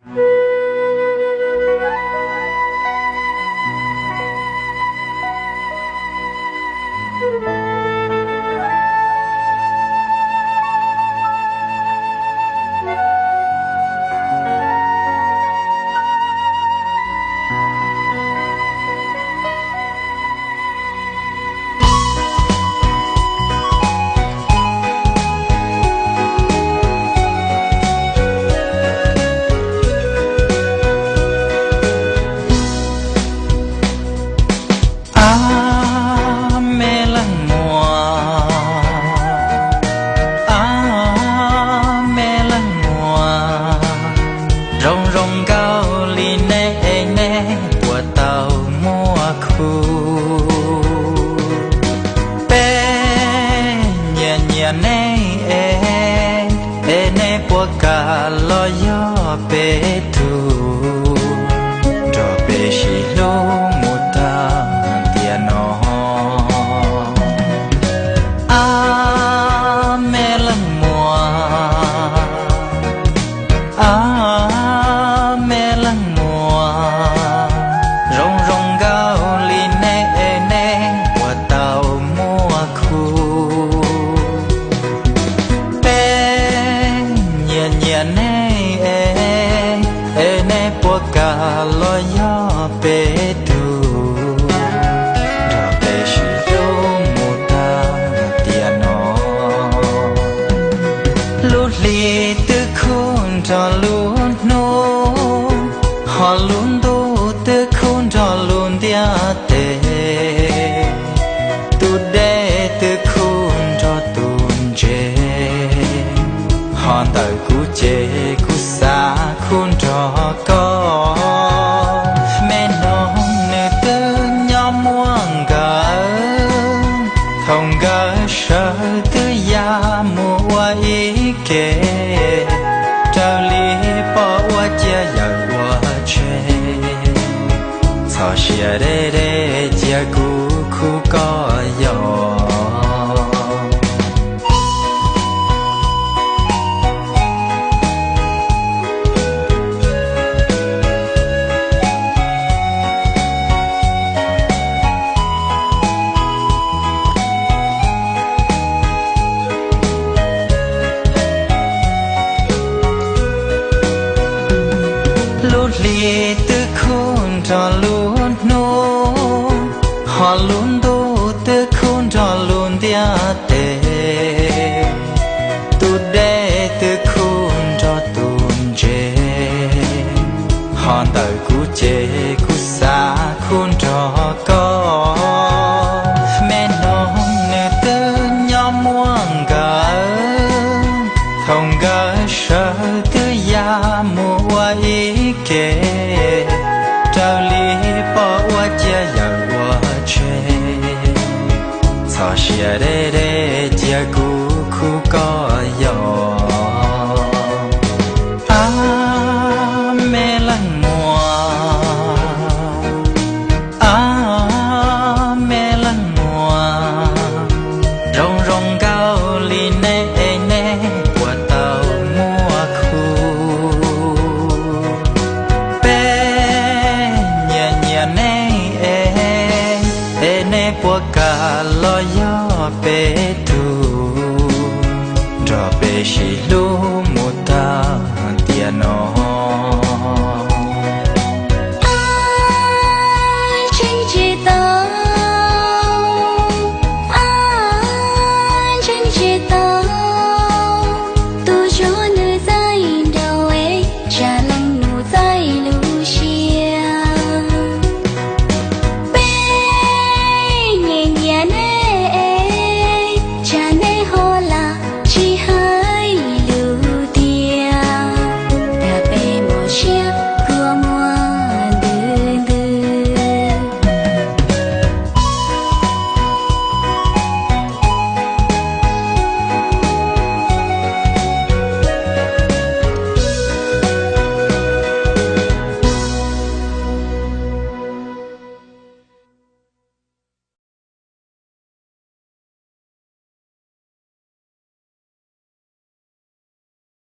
Ab me leej muam, ab me leej muam, zoo zoo nkauj li neb es neb puas tau muaj khub? Peb nyiam nyiam neb es, es neb puas kam los yog peb tug, nrog peb sib hlub mus tag tiam no? Ab me leej muam, ab me leej muam, zoo zoo nkauj li neb es neb puas tau muaj khub? Peb nyiam nyiam neb es, es neb puas kam los yog peb tug, nrog peb sib hlub mus tag tiam no? Lub hli twb khub nrog lub hnub, ho lub ntuj twb khub nrog lub ntiaj teb. Tus dej twb khub nrog tus ntses, ho ntawm kuv ces kuv xav khub nrog koj. Me noog nws twb nyob muaj nkawd, thaum nkawd sawv twb ya mus ua ib ke, raws li poj ua cia yawm ua tsheb. Txhob sia deb deb cia kuv khub koj yom. Lub hli twb khub nrog lub hnub, ho lub ntuj twb khub nrog lub ntiaj teb. Tus dej twb khub nrog tus ntses, ho ntawm kuv ces kuv xav khub nrog koj. Me noog nws twb nyob muaj nkawd, thaum nkawd sawv twb ya mus ua ib ke, raws li poj ua cia yawm ua tsheb. Txhob sia deb deb cia kuv khub koj